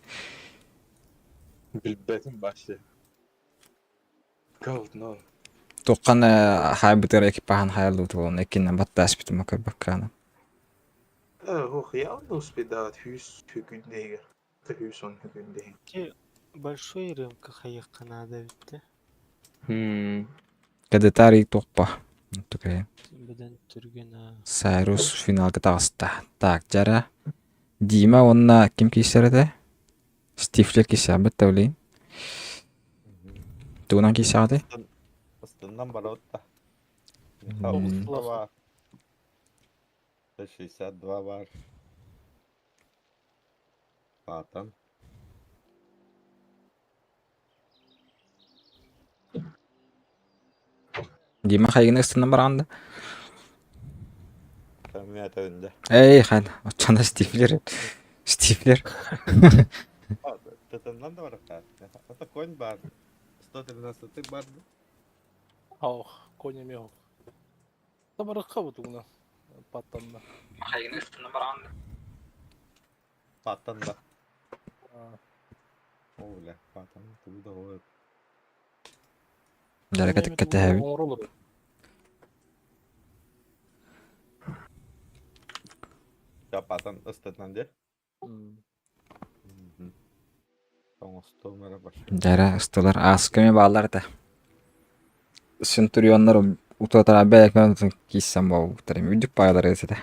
Билбэтим башы. Говно.
Туққан хай бутер экипахан хаялы буту экинен баттас битим макар.
Ох, я не успедавать хүйс хүкүндеге. Хүйс он хүкүндеге.
Те большой рынка хаякка надо ведь.
Хм.
Кадетари тоқпа. Такая.
Быдан түргэн аа.
Сайрус финалга таҕыста. Так, дьара. Дима уонна ким киирсэр этэ? Стифлер киирсээбит да билигин. Тугунан киирсэҕитэй?
Астыннан барабыт да.
М,
Бар. 62 бар. Патан.
Дима хайгына ыстынан бараҕын да?
Мята önde.
Эй, хан, оччоно Стифлер. Стифлер.
Тытыннан да барахта. Это конь бар. 113 бар.
Ох, конь эмиэ Табарыкка бутугуна. Паттанна.
Хайгына ыстынан бараҕын да?
Паттан да. О, бля, паттан тугу да ой.
Дьарыка кэтэһэбит.
Оҥоролор.
Я паттан ыстытынан де. Оҥостуом эрэ баш.
Дьара ыстылар аасками бааллар этэ. Центурионнар утуотара бэйэкмэн кииссэн буолбуттар. Үрдүк паайлар этэ.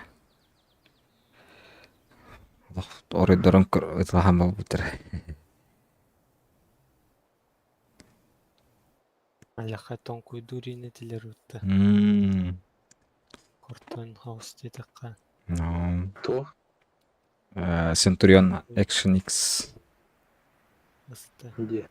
Оройдорун ытылахан буолбуттар.
Аллаха тоҥкуйдуур инэтилэр утта.
Мм.
Кортон хаус диэтэххэ.
Ну,
Туох?
Центурион Action X.
Ыста.
Где?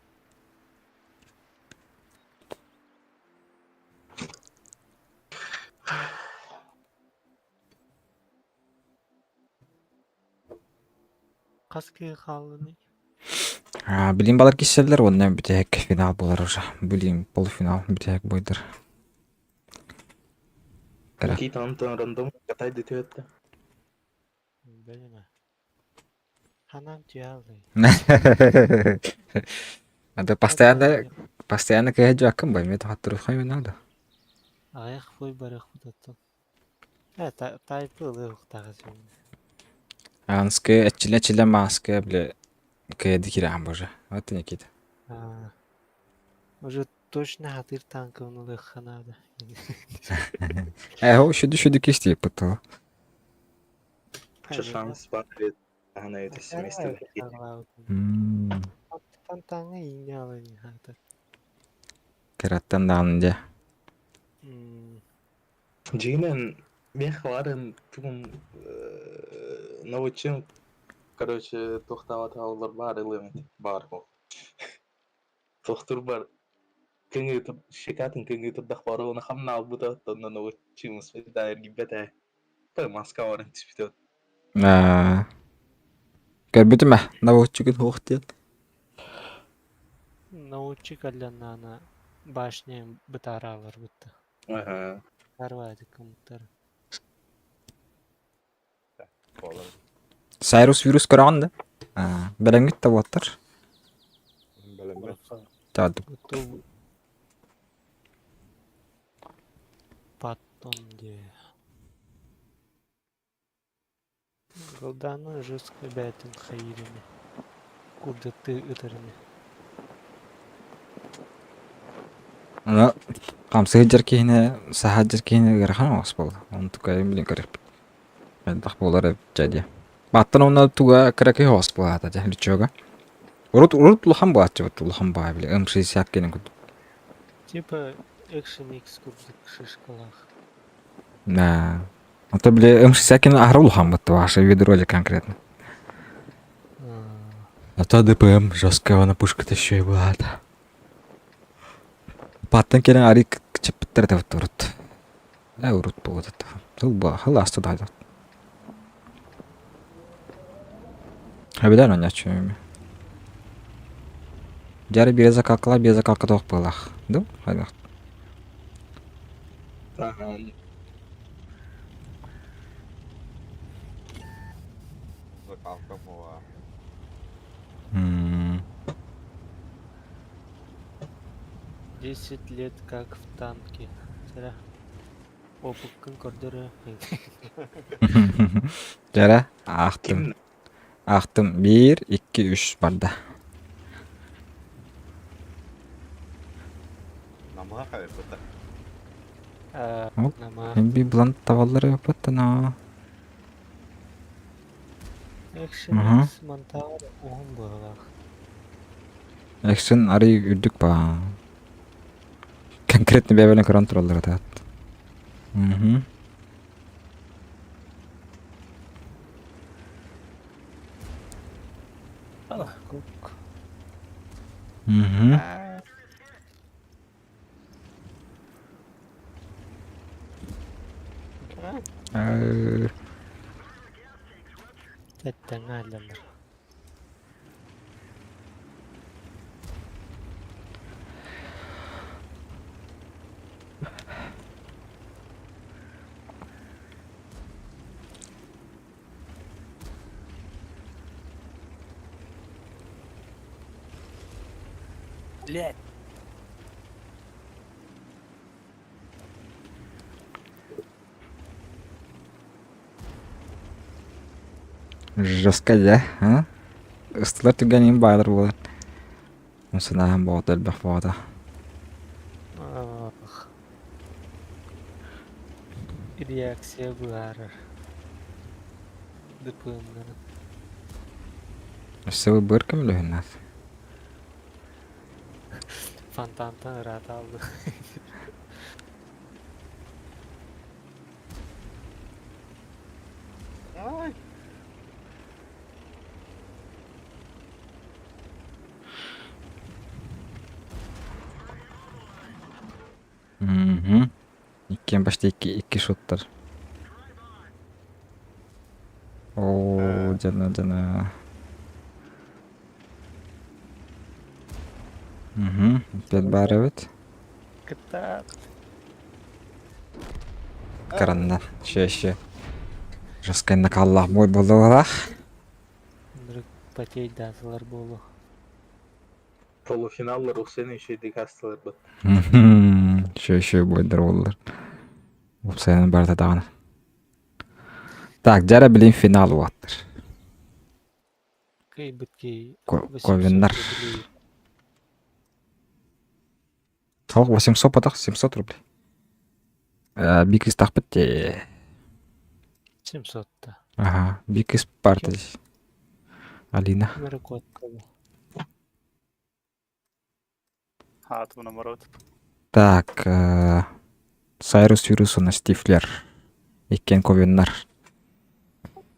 Хас киһи хааллыный?
А, билин балар киселлер, онно бүтэһик финал болар уже. Билин полуфинал бүтэһик бойдар. Кара.
Никита Антон рандом катай дөтөттө.
Билимэ. Ханам түйалый.
Надо постоянно постоянно кыһа жакын бай, мен хаттыры хоймен надо.
Аҕыйах буй барыахпыт оттон. Э, тайпы ылыахтааҕа сүүнэ.
Анскы эчиле-чиле маска, бля, кыһа кирам боже. Вот и Никита.
Аа, Уже точно хатыр танкын ылыахха наада.
Э, о, шүді-шүді кисти пытыл.
Чо шанс бар Ана это семейство.
Мм.
Тантаңа иҥэ алын хатыр.
Кыраттан даҕаны дьэ.
М,
Дьиҥинэн миэхэ баарын тугум научил, короче, туохтаабатаҕалар баар ылыам этэ баар буол. Туохтур бар кыҥыы щекатын кыҥыы турдах боруона хамнаалбыта оттон научимус да эргийбэт ээ. Маска баран түспүтэ.
Аа, Көрбүтүм ээ, наводчигын суох диэн.
Научик алланаана башня бытаараалар бытта.
Аха.
Арваады кымтар.
Болар.
Сайрус вирус көрөҕүн да? Аа, бэлэмҥит да буоттар.
Бэлэммит.
Таадым.
Готов. Потом где? Голданы жестко бәтин хайырыны. Курдаты ытарыны.
Аны хамсыыр дьэр киһини, саһар дьэр киһини ыарахан оҕус буолла. Онтукайым билин көрүөхпүт. Элбэх буолар эбит дьэ диэ. Бааттан уонна туга кыракый оҕус буолаата дьэ, лючога. Урут урут улахан буолааччыбыт, улахан баҕайы били М60 киэнин курдук.
Типа Action X курдук шишкалаах.
Да. А то били М60 киэнин аһара улахан бытты ваше ведро конкретно. А то ДПМ жесткая она пушка-то еще и была. Паттан кэлэн арый кычаппыттар этэ урут. Э урут буолуот этэ. Сыл буола сыл ааста да Эбилэр оонньооччу Дьэ биир закалкалаах, биир закалка туох быһыылаах дуу хайдах
Закалка буола.
М
10 лет как в танке. Сэрэ. Опыккын көрдөрө.
Дьэрэ аахтым.
Ким
Аахтым. Биир, икки, үс барда.
Намыһах эбит быта.
Ол
Нама.
би булан табаллар эбиппаттана.
Action
Аха.
X монтаар уһун быһыылаах.
Экшен арый үрдүк баа. Конкретно бэйэлэрин көрөн тураллар этэ. Мгм.
Кук.
Мгм. Э,
Тэттэн аалланар.
Блять.
Жестко да, а? Ыстылар түгэнин баалар буолар. Санааһын боҕото элбэх боҕото.
Ах. Реакция быһаарар. ДПМ-нарын.
Өссө быр көмөлөһүннэр.
Фонтантан ыраата алды.
Ай!
Мгм. Иккиэн почти икки, икки шоттар. Оо, дьана, дьана. Мгм. Опять баар эбит.
Кытаат.
Каранна. Ще, ще. Жесткай накаллаах бой буолуолаах.
Ынырык потейдаатылар буолуо.
Полуфиналлар Усен еще и астылар бат.
Еще еще бойдар буоллар. Уопсайынан барыта даҕаны. Так, дьара билин финал уоттар.
Кыайбыт киһи
Ковиннар.
800 рублей.
Тоҕ 800 потах 700 рублей. Э, Бикис тахпыт те.
700 да.
Ага, Бикис парта. Алина.
Наркотка.
Аат наоборот.
Так, э, Сайрус Вирус уонна Стифлер. Иккиэн Ковиннар.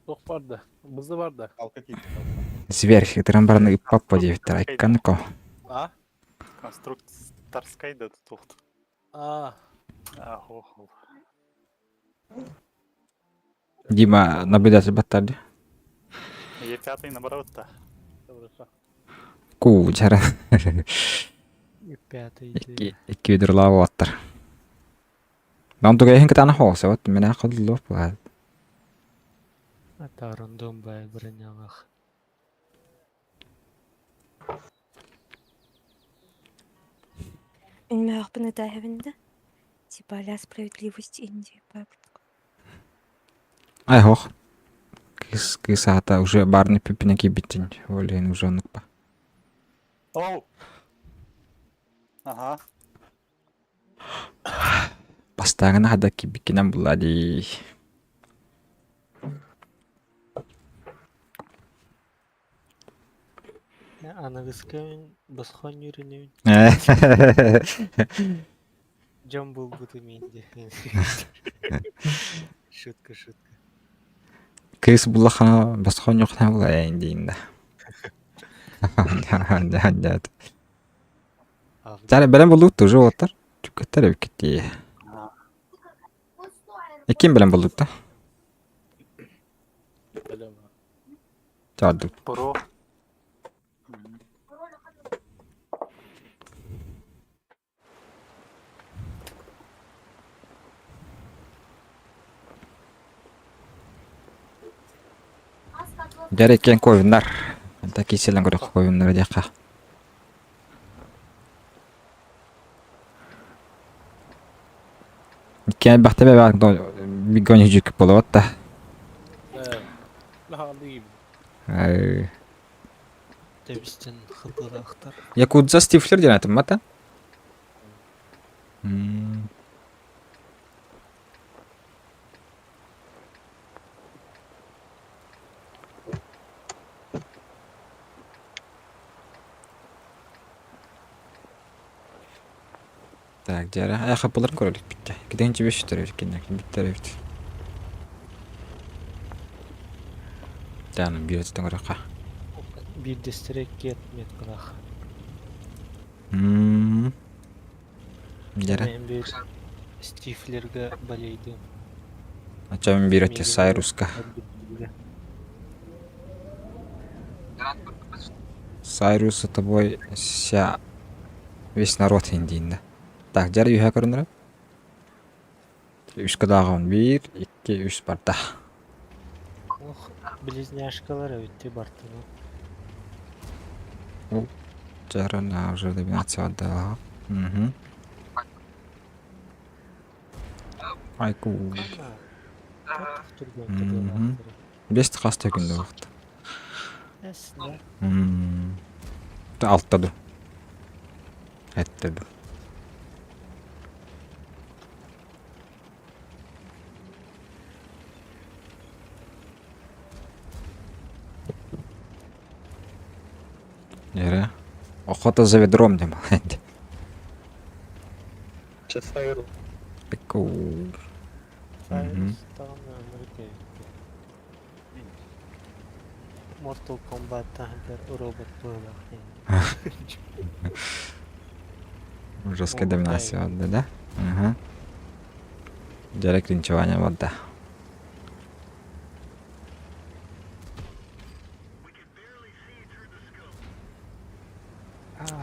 Туох барда? Бызы барда.
Алка киирдэ.
Зверь, ытыран баран ыппаппа диэбиттэр. Айкканко.
А?
Конструкторскай да тутуохт.
А.
А, хо-хо.
Дима наблюдатель баттар дии.
Е пятый наоборот-то.
Хорошо.
Куу, дьара.
И пятый
Икки икки ведерлаа уолаттар. Нам тугайһын кытаана хоособот, мен холлуох буолаат.
Атааран бай бронялах.
Мин ытааһабын да. Типа а справедливость Индии баабыт.
Ай хох. Кыс кыс аата уже барны пиппине киирбиттин. Ол иһин уже оннукпа.
Оу! Ага.
Бастааҥына хада киирбиккинэн булла дии.
Аныгыскы босхон үөрэнэбин. Дьон булбутум инди. Шутка, шутка.
Кыыс буллахана босхон ньохна була диин да. Чара бэлэм буллуут уже уоттар. Түккэттэр эбиккит Иккин бэлэм буллуут да?
Бэлэм.
Чаардык.
Про.
Дьэр иккиэн ковиннар. Онто киселэн көрөх ковиннары диэххэ. Иккиэн элбэхтэ бэбээх биггон үдьүк буолуот да.
Э. Наһаалыы киирбит.
Э,
Тэбистен хыпылаахтар.
Якудза Стифлер диэн атыммата. М. Так, дьэ хаппыларын көрө иликпит. Китинчи беш төрөбүт кинне бүттеребит. Таны биир өттүн көрөххө.
Биирдэстэрэ кет меткалаах.
Мм. Дьэрэ.
Мен бир Стифлерге болейдим.
Ачам биир өттө Сайруска. Сайрус за тобой вся весь народ индиинде. Так, дьэр үһэ көрүнэрэ. Үскэ дааҕын биир, икки, үс барда.
Ох, близняшкалар эбитти бартыны.
Дьэрэ уже доминация отдала. Угу. Айку. Мгм. Бес хас да күндө вакыт. Алта ду. Этте ду. Нere? Охота за ведром деп алайын.
Часайр.
Айку.
Mortal Kombat таһыгар робот буолар.
Жесткая доминация барда, да? Ага. Дьэрэ клинчевание барда.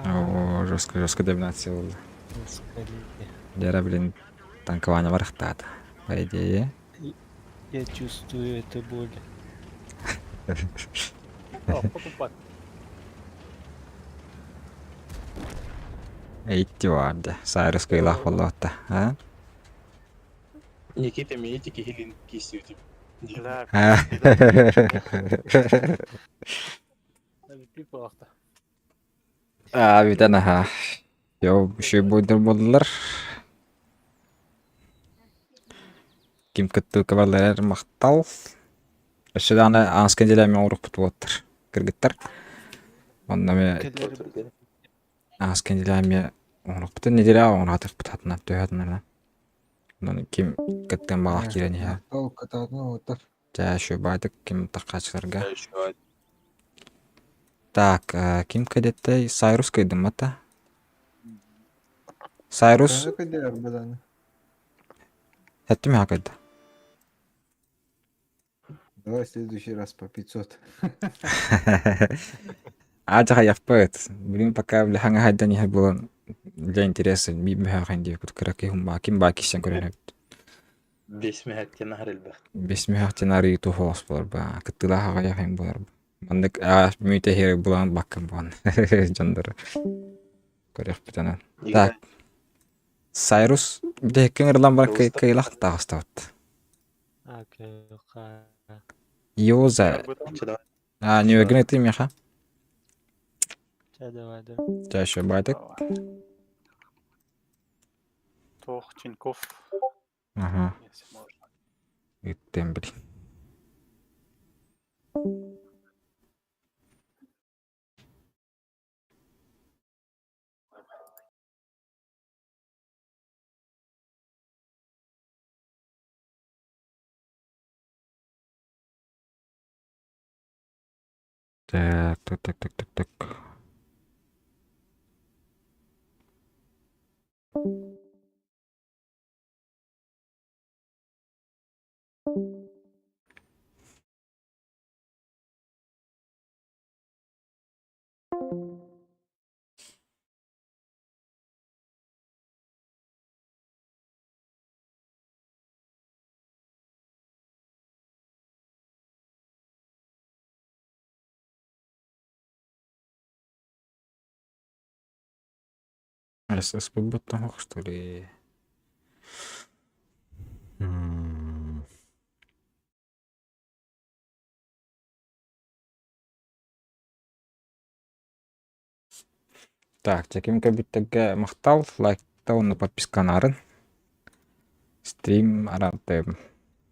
О, жестко, жесткая доминация болды. Дьэрэ, блин, танкование барахтаата. По идее.
Я чувствую эту боль.
Эйти барды. Сайрус кыйлах боллоотта. А?
Никита миити киһилин киссүүтүм.
Аа, бүтэн аха. Йоо, үшүй буйдыр болдулар. Ким кыттыы кабаллар махтал. Өссө даҕаны ааска нэдиэлэ эмиэ оҥоруохпут буолаттар, кыргыттар. Онно эмиэ ааска нэдиэлэ эмиэ оҥоруохпутун нэдиэлэҕэ оҥороотохпут хатынан төһө хатанарынан. Онон ким кыттыан баҕалаах киирэн иһэр.
Махтал кытаатын уоттар.
Чэ, үчүгэй ким тархааччыларга. Так, ким кэдэттэй? Сайрус кыйдыммата. Сайрус
Төһө кыйдыар бадан?
Эттим миэхэ кыйда.
Давай в следующий раз по 500.
Аадьаҕайахпыт. Билигин пока били хаҥа хайдан иһэр буолан для интереса биир мөһөөх диэбит кыра киһи баа ким баа киирсэн көрөн эбит.
Бес мөһөттен аһар элбэх.
Бес мөһөөхтен арыы туһоос буолар баа. Кыттыылаах аҕыйах им буолар. Маннык мүйтэ иһэр булан баккын буолан дьоннор көрүөхпүт анан. Так. Сайрус бүтэһиккин ырылан баран кыйлах таҕыстабыт. Йоза. А, не уверен, ты Миха?
Ча давай, да.
Ча еще байтык.
Тох, Чинков.
Ага.
Если можно.
Иттем, блин. Так, так, так, так, так, так. ССПБ что ли? М. Так, дьэ ким махтал, лайкта уонна подписканарын. Стрим араартыым.